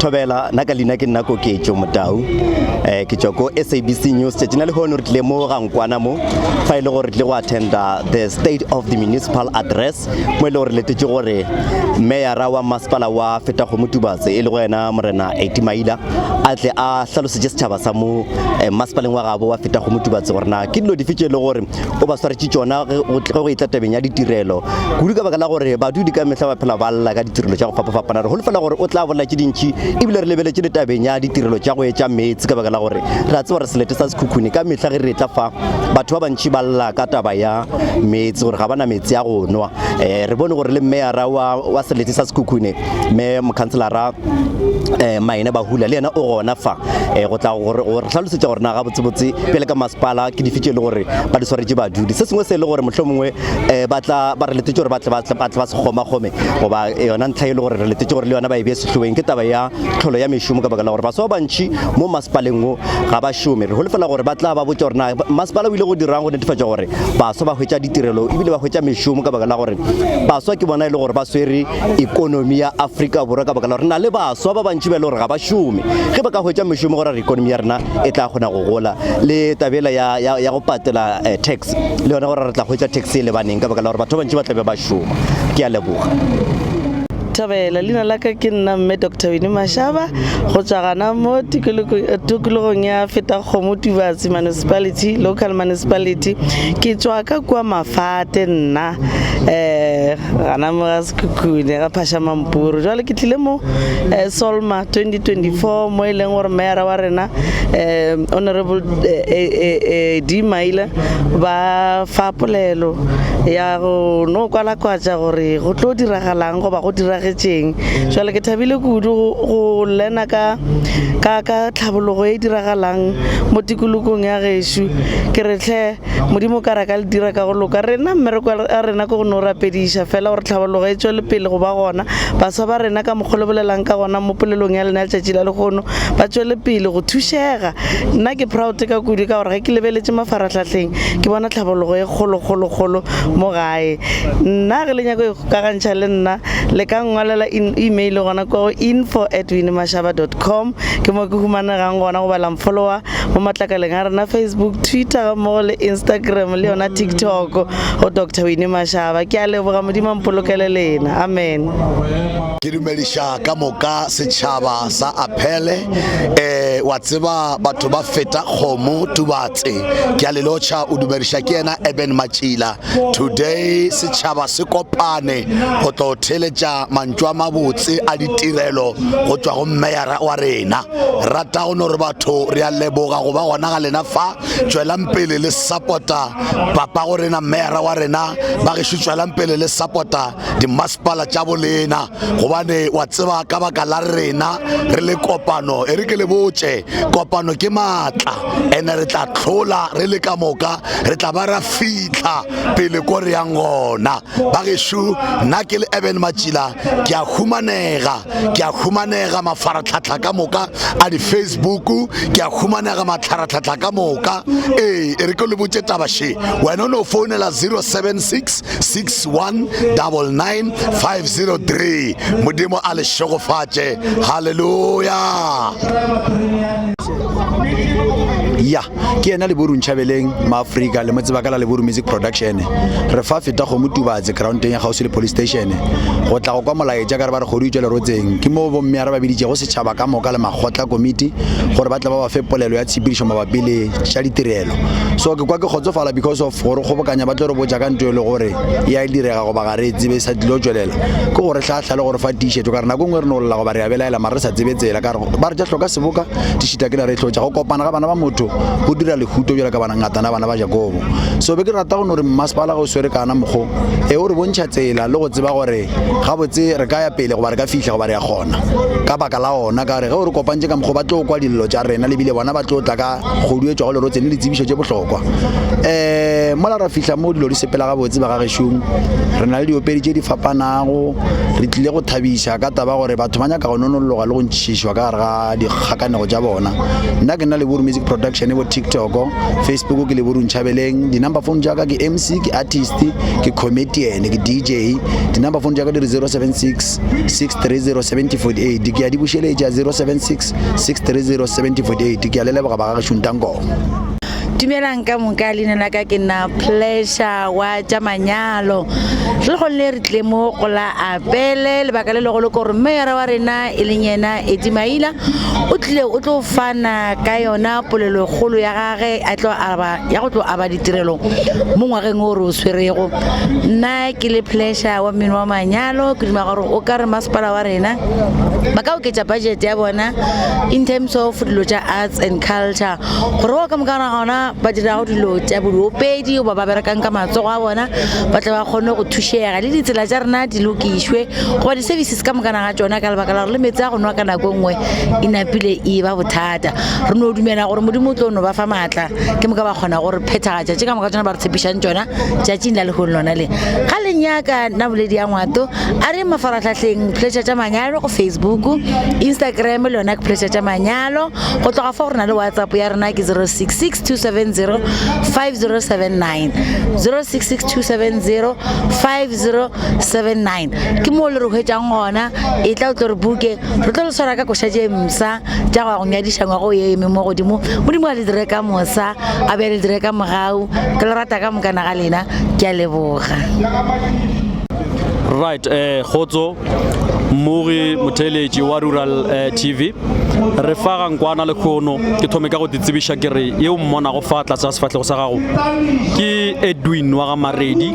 Thobela, nna ka leina ke nna Koketšo Motau. Eh, ke tšwa ko SABC News. Tšatši la lehono re tlile mo Gankwana mo fa e le gore re tlile go attenda the State of the Municipal Address mo e le gore re letetše gore meyara wa masepala wa Fetakgomo Tubatse e le go yena Morena Eti Maila a tle a hlalosetše setšhaba sa mo eh, masepaleng wa gabo wa Fetakgomo Tubatse gore na ke dilo dife tše e le gore o ba swaretše tšona ge go etla tabeng ya ditirelo kudu ka baka la gore badudi ka mehla ba phela ba lla ka ditirelo tša go fapafapana. Re holofela gore o tla bolela tše dintši ebile re lebeletše le tabeng ya ditirelo tša go etša meetse ka baka la gore re a tseba gore selete sa Sekhukhune ka mehla ge re etla fa batho ba bantši ba lla ka taba ya meetse gore ga ba na meetse a go nwa. Um re bone gore le meyara wa, wa selete sa Sekhukhune mme mokhanselara um Maine Bahula le yena o gona fa um go tla gore re hlalosetša gore na gabotsebotse bjale ka masepala ke dife tše e le gore ba di swaretše badudi. Se sengwe se e le gore mohlomongwe um ba tla ba re letetše gore ba tle ba tle ba se kgomakgome goba yona ntlha e le gore re letetše gore le yona ba e bee sehloeng ke taba ya tlholo ya mešomo ka baka la gore baswa ba bantši mo masepaleng wo ga ba šome. Re holofela gore ba tla ba botša gore na masepala o ile go dirang go netefatša gore baswa ba hwetša ditirelo ebile ba hwetša mešomo ka baka la gore baswa ke bona e le gore ba swere ekonomi ya Afrika Borwa ka baka la gore re na le baswa ba bantši ba e le gore ga ba šome. Ge ba ka hwetša mešomo go ra gore ekonomi ya rena e tla kgona go gola. Le tabela ya, ya, ya go patela eh, tax le yona gore re tla hwetša tax e lebaneng ka baka la gore batho ba bantši ba tla be ba šoma. Ke a leboga. Thobela, leina la ka ke nna mme Dr. Winnie Mashaba go tswa gana mo tikologong ya Fetakgomo Tubatse Municipality, local municipality. Ke tswa ka kua Mafate nna um gana mo ga Sekhukhune ga Phasha Mampuru. Jwale ke tlile mo eh, Solma 2024 mo e leng gore meyara wa rena eh, Honorable eh, eh, eh, D Maila ba fa polelo ya go no kwalakwatša gore go tlo diragalang goba go diragetšeng. Jwale ke thabile kudu go lena ka ka ka tlhabologo e diragalang mo tikologong ya gešo. Ke re hle Modimo ka ra ka le dira ka go loka. Rena mmereko a rena ke go no rapediša fela gore tlhabologo e tšwele pele go ba gona. Baswa ba rena ka mokgwa le bolelang ka gona mo polelong ya lena ya letšatši la lehono ba tšwele pele go thušega. Nna ke proud ka kudu ka gore ge ke lebeletše mafarahlahleng ke bona tlhabologo e kgolo kgolo kgolo mo gae. Nna ge le nyaka go ikgokagantšha le nna le ka nngwalela email gona kwa go info at winniemashaba dot com ke mo ke humanegang gona goba la mfollowa mo matlakaleng a rena Facebook, Twitter ga mmogo le Instagram le yona TikTok go Dr. Winnie Mashaba. Ke a leboga Modimo a mpolokele lena. Amen. Ke dumediša ka moka setšhaba sa Aphele eh wa tseba batho ba feta kgomo Tubatse ke a le lotšha o dumediša ke yena Eben Matšila today setšhaba se kopane go tlo theletša mantšu a mabotse a ditirelo go tšwa go mmeyara wa rena rata go no re batho re a leboga go ba gona ga lena fa tšwelang pele le support-a papa go rena mmeyara wa rena ba gešo tšwelang pele le support-a dimasepala tša bolena gobane wa tseba ka baka la rena re le kopano e re ke le botše kopano ke maatla ene re tla tlhola re le ka moka re tla ba ra fitlha pele ko re yang gona ba gešo nna ke le eben matšila ke a humanega ke a humanega mafaratlhatlha ka moka a di-facebook ke a humanega matlharatlhatlha ka moka ee e re ke le botše taba še wena o no founela 076 61 503 modimo a le šegofatše halleluja ya ke yena leboru ntšhabeleng maaforika le mo tseba ka la leboru music production re fa feta kgomo tubatse groundeng ya kgauswi le police station go tla go kwa molaetša ka re ba re kgodu e tšwa lerotseng ke moo bomme a re ba biditšego setšhaba ka moka le makgotla komiti gore ba tle ba ba fe polelo ya tshepedišo mabapi le tša ditirelo so ke kwa ke kgotsofala because of gore kgobokanya ba tlo re botša ka nto e le gore e a direga goba ga re e tsebe e sa tlilo tšwelela ke gore hlahla le gore fa tiišetšo ka re nako nngwe re no lla goba re a belaela mara re sa tsebe tsela ka re ba re tša hloka seboka dišita ke la re hlotša go kopana ga bana ba motho go dira lehuto bjalo ka bana ngatana bana ba Jakobo so be ke rata go no re mmasepala ge o swere kana mokgo e o re bontšha tsela le go tseba gore gabotse re ka ya pele goba re ka fihla goba re ya kgona ka baka la ona ka re ge o re kopantše ka mokgo ba tlo kwa dillo tša rena lebile bona ba tlo tla ka kgodu e tšwago lerotseng le ditsebišo tše bohlokwa um mola ra fihla mo dilo di sepela gabotse ba gagešong re na le diopedi tše di fapanago re tlile go thabiša ka taba gore batho ba nyaka go nonologa le go ntšhišwa ka gare ga dikgakanego tša bona. Nna ke nna Leburu Music Production bo TikTok, Facebook ke Leburu Nchabeleng. Di-number phone tša ka ke MC, ke artist, ke comedian, ke DJ. Di-number phone tša ka di re 076 630 7048. Ke a di bušeletša 076 630 7048. Ke a le leboga ba gagešo ntankong. Dumelang ka moka, leina la ka ke nna Pleasure wa tša manyalo. Re kgonne re tlile mo go la Apele, lebaka le legolo ke gore meyara wa rena e leng yena Eddie Maila o tlile o tlo fana ka yona polelokgolo ya gage a tlo aba ya go tlo aba ditirelo mo ngwageng o re o tshwerego. Nna ke le Pleasure wa mmino wa manyalo, ke duma gore o ka re masepala wa rena ba ka oketša budget ya bona in terms of dilo tša arts and culture gore bao ka moka ga gona ba dirago dilo tša bodiopedi goba ba berekang ka matsogo a bona ba tle ba kgone go thušega le ditsela tša rena di lokišwe goba di-services ka mokana ga tšona ka lebaka la gore le meetse a go nwa ka nako e nngwe e napile e ba bothata. Re no dumela gore Modimo o tlo no ba fa maatla ke moka ba kgona gore phethagatša tše ka moka tsona ba re tshepišang tšona tšatšing la lehono lona le. Ga le nyaka nna boledi ya Ngwato a re mafaratlhahleng Pleasure tša Manyalo go Facebook, Instagram le yona ke Pleasure tša Manyalo. Go tloga fao re na le WhatsApp ya rena ke 066270 5079, 066270 5079 ke moo le re hwetšang gona. E tla o tlo re buke, re tlo le swara ka koša tše msa tša go ya go nyadiša ngwaga o ye eme mo godimo. Modimo a le dire ka mosa, a be a le dire ka mogau. Ke le rata ka mokana ga lena, ke a leboga. Right, eh kgotso mmogi motheeletši wa Rural eh, TV. Re fa ga nkwana lekgono ke thome ka go te tsebiša ke re ye o mmonago fa tlase ga sefahlego sa gago ke Edwin wa ga Maredi.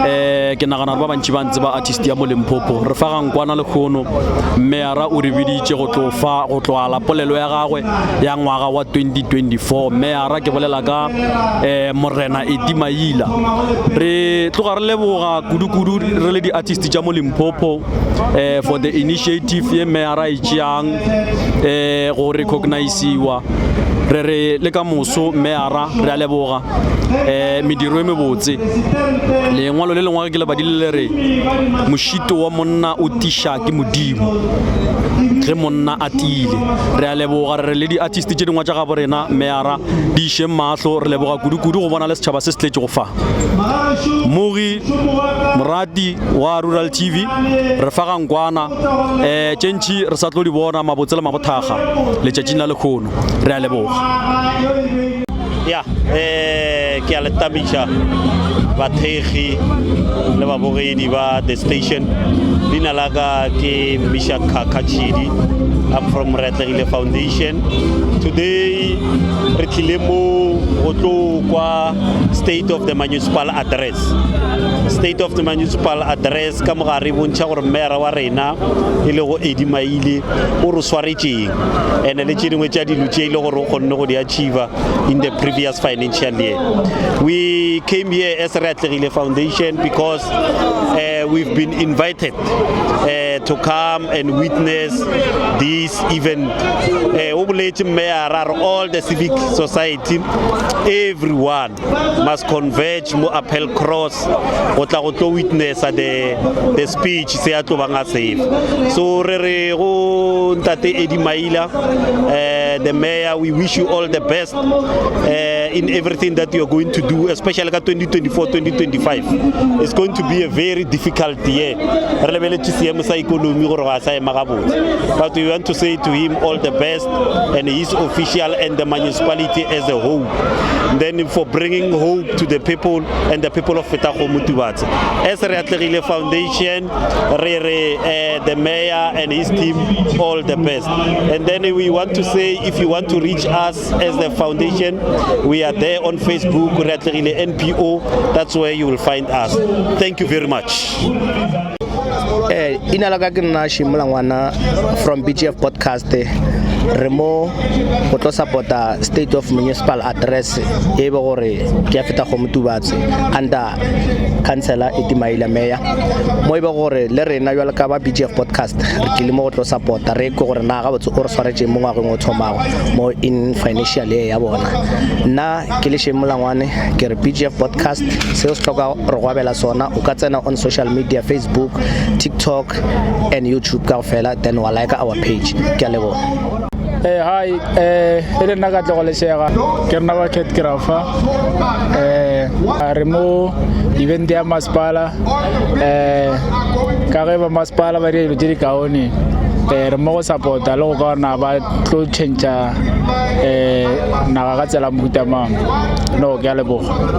Eh ke nagana gore ba bantši ba ntse ba artist ya mo Limpopo. Re fa ga nkwana lekgono mmeara o re biditše go tlo fa go tlo ala polelo ya gagwe ya ngwaga wa 2024. Mmeara ke bolela ka eh Morena Eti Maila. Re tloga re leboga kudu-kudu re le di-artist tša mo Limpopo eh for the initiative ye mmeara e tšeang eh go recogniziwa. Re re le ka moso mmeara re a leboga eh mediro e mebotse. Lengwalo le lengwe ke le badile le re mošito wa monna o tiša ke Modimo ge monna a tiile. Re a leboga re re le di-artist tše dingwe tša gabo rena mmeara di išeng mahlo. Re leboga kudu-kudu go bona le setšhaba se se tletšego fa. Mogi Morati wa Rural TV re fa ga nkwana eh tše ntši re sa tlo di bona mabotse le mabothaga letšatšing la lekgono. Re a leboga. Ya, eh ke a le tamiša bathekgi le babogedi ba The Station. Leina la ka ke Misha Khakha Chidi. I'm from Reatlegile Foundation. Today re tlile mo go tlo kwa State of the Municipal Address. State of the Municipal Address ka mogare e bontšha gore mmeara wa rena e lego Eddie Maile o re swaretšeng ene le tše dingwe tša dilo tše e le gore o kgonne go di achieve in the previous financial year. We came here as Reatlegile Foundation because we've been invited to come and witness this event. O boletše mmeara re all the civic society, everyone must converge mo Appel Cross go tla go tlo witnessa the speech se a tlo bang a sefa. So re re go ntate Eddie Maila, the mayor, we wish you all the best in everything that you are going to do, especially ka 2024-2025. It's going to be a very difficult year. Re lebeletše seemo sa economy gore ga sa ema gabotse. But we want to say to him all the best and his official and the municipality as a whole. Then for bringing hope to the people and the people of Fetakgomo Tubatse. As Reatlegile Foundation, re re the mayor and his team all the best. And then we want to say if you want to reach us as the foundation, we are there on Facebook, Reatlegile NPO. That's where you will find us. Thank you very much. Ina la ka ke nna Shimola ngwana from BGF podcast. Re mo go tlo support-a State of Municipal Address e be gore ke ya Fetakgomo Tubatse under Councillor Eddie Maila Mayor. Mo e be gore le rena jwalo ka ba BGF podcast re tlile mo go tlo support-a re kwe gore na gabotse o re swaretše mo ngwageng o thomago mo in financial year ya bona. Nna ke le Shimola ngwane ke re BGF podcast seo se hloka re go abela sona o ka tsena on social media Facebook, TikTok and YouTube kaofela, then wa like our page. Ke a leboga. Eh hi eh e le nna Katlego Leshega ke rena ba Cat Grafa eh re mo event ya masepala eh ka ge ba masepala ba dira dilo tše di kaone eh re mo go support-a le go ka ona ba tlo change eh naga ka tsela mohuta mang no ke a leboga.